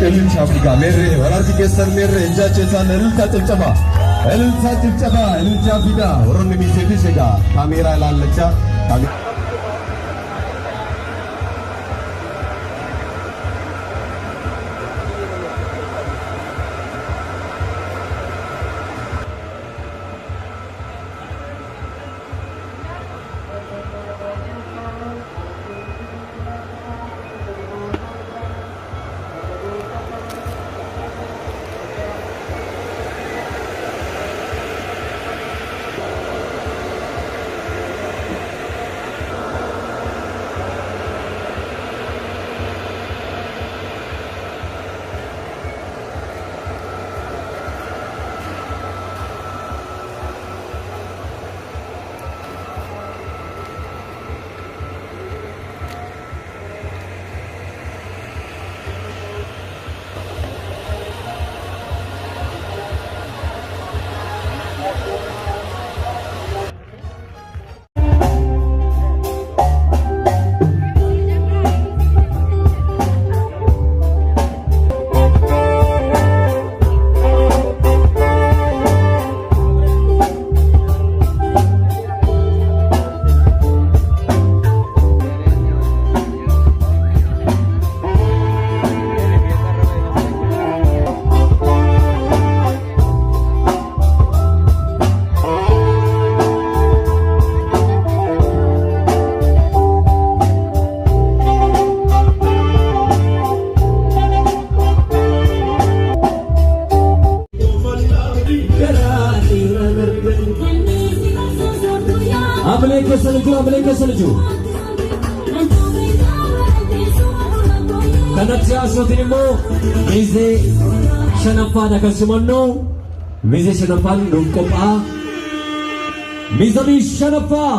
Ililcha Afrikaa meerree walaarti keessan meerree ijaa keessan ililcha ጭብጨባ ililcha ጭብጨባ ililcha fidaa warroonni miizeefis egaa kaameeraa ilaallachaa. Amilee keessa jiru, amilee keessa jiru. Kanatti haasootiin immoo miizee shanaffaadha kan simannu. Miizee shanaffaan nuuf qophaa'a. Miizanii shanaffaa.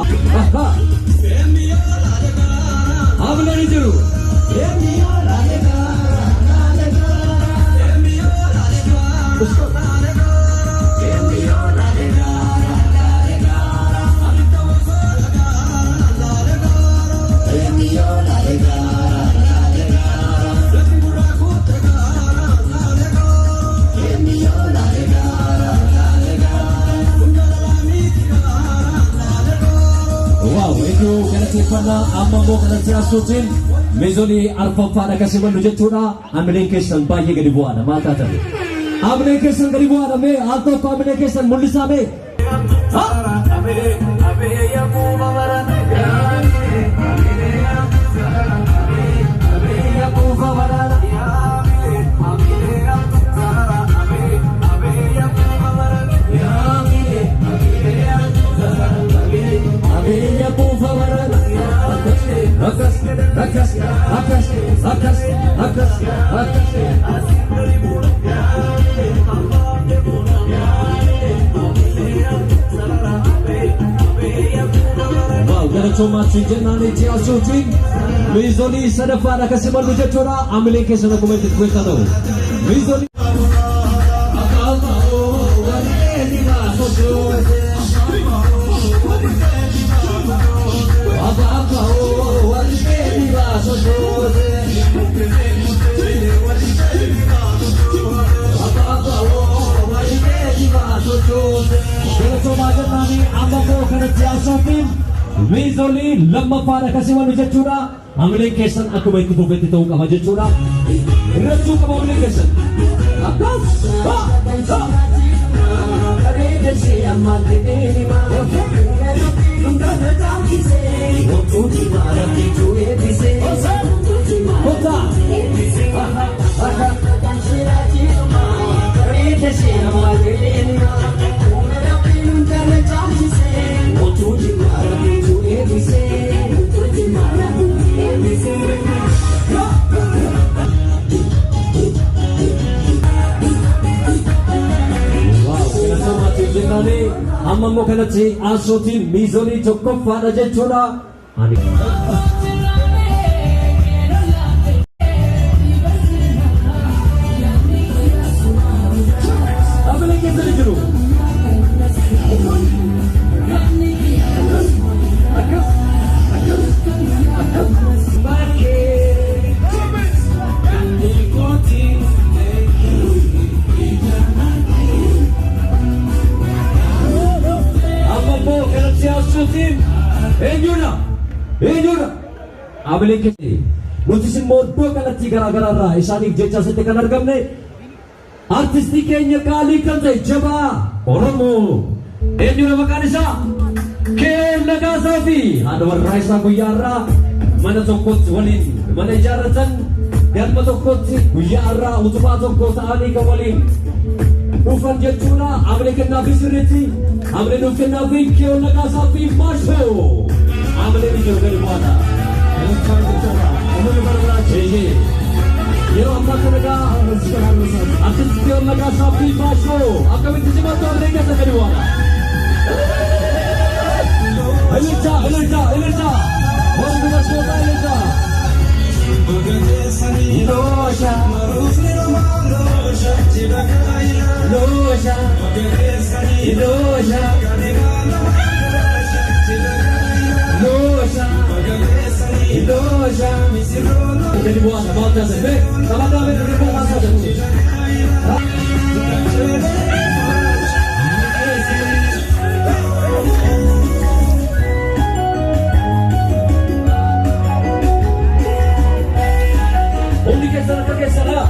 Amilee ni jiru. Wow, iddoo galateeffannaa amma immoo kanatti haasootiin miizolii arfaffaadha kan simannu jechuudha. Amileen keessan baay'ee gadi bu'aadha. Maal taatan? Amileen keessan gadi bu'aadha mee al tokko amilee keessan mul'isaa mee. Akkas, akkas, akkas, akkas, akkas, akkas. Wow, galatoomaatti jennaan itti haasootiin miizolii sadaffaadha kan simannu jechuudha. Amileen keessan akkuma itti fufeessa ta'u. Miizolii. Galatoomaa jennaanii amma immoo kanatti haasootiin miizolii lammaffaadha kan simannu jechuudha. Amileen keessan akkuma itti fufetti ta'uu qaba jechuudha. Irrachuu qaba amileen keessan. Akkas. Ha! Ha! Kottaa. Wow, galatoomaa jennaanii amma immoo kanatti haasootiin miizolii tokkoffaadha jechuudha. Ani. Amileen keessa ni jiru. Hamileen keessa nutis immoo iddoo kallattii garaa garaa irraa isaaniif jecha asitti kan argamne artistii keenya qaalii kan ta'e jabaa Oromoo eenyudha maqaan isaa? Keeyoon Nagaasaa fi haadha warraa isaa guyyaa har'aa mana tokkotti waliin mana ijaarratan, galma tokkotti guyyaa har'aa utubaa tokko ta'anii kan waliin dhufan jechuudha. Hamilee kennaa fi sirriitti hamilee nuuf kennaa fi Keeyoon Nagaasaa fi Maashoo hamilee ni jiru gadi bu'aadha. Yeroo ammaa kana egaa artist Keeyoon Nagaasaa fi Maashoo akkamitti simattu? Hamilee keessa gadi bu'aadha. Ililcha, ililcha, ililcha! Warri dubartootaa ililcha! Loosha! Loosha! Loosha! Loosha! Loosha! Gadi bu'aadha maal taasisan? Mee taphataa mee dirree kaasaa jechuudha. Hundi keessan akka keessanaa.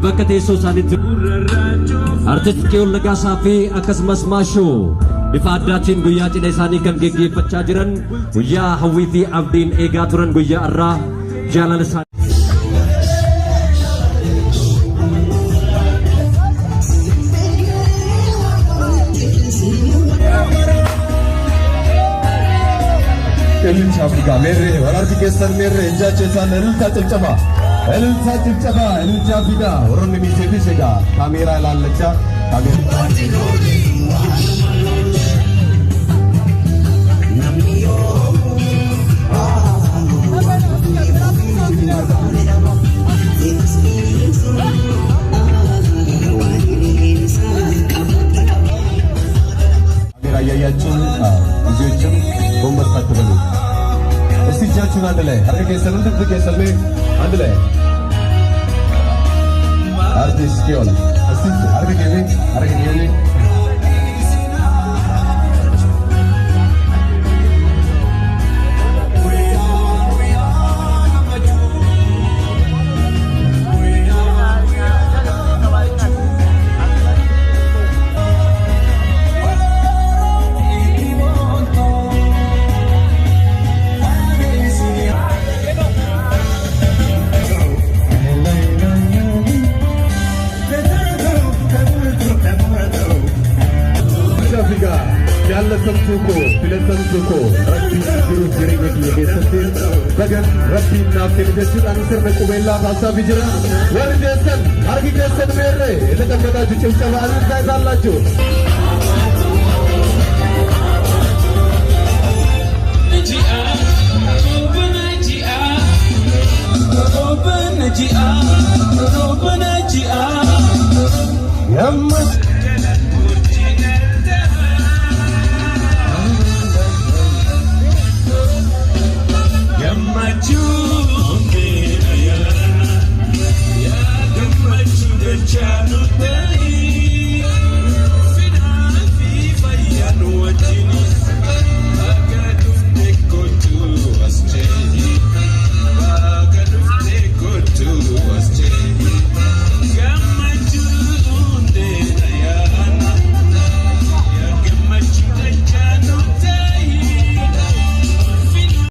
Bakka teessoo isaaniitti artist Keeyoon Nagaasaa fi akkasumas Maashoo bifa addaatiin guyyaa cidha isaanii kan geggeeffachaa jiran, guyyaa hawwii fi abdiin eegaa turan, guyyaa irraa jaalala isaanii. እልልታ አፍሪካ ሜሬ ወራርቲ keessan meerre ejjacha isaan እልልታ ጭብጨባ፣ እልልታ ጭብጨባ፣ እልልታ fida. Warroonni miizeetis egaa kaameeraa ilaallachaa kaameeraa. ካሜራ እያያችሁ ልጆችም ጎንበስ አትበሉ። እስቲ እጃችሁን አንድ ላይ harka keessan hundi keessan mee አንድ ላይ አርቲስት ኪዮን እስቲ harka keenya harka keenya. Afrikaa jaallatamtuu koo, filatamtuu koo, Rabbiin jiruuf jireenya kiyya keessatti bagan Rabbiin naaf kenne jechuudhaan sirna qubeellaa taasisaa jira. Warri keessan harki keessan meerre የተቀመጣችሁ ጭብጨባ እልልታ ይዛላችሁ።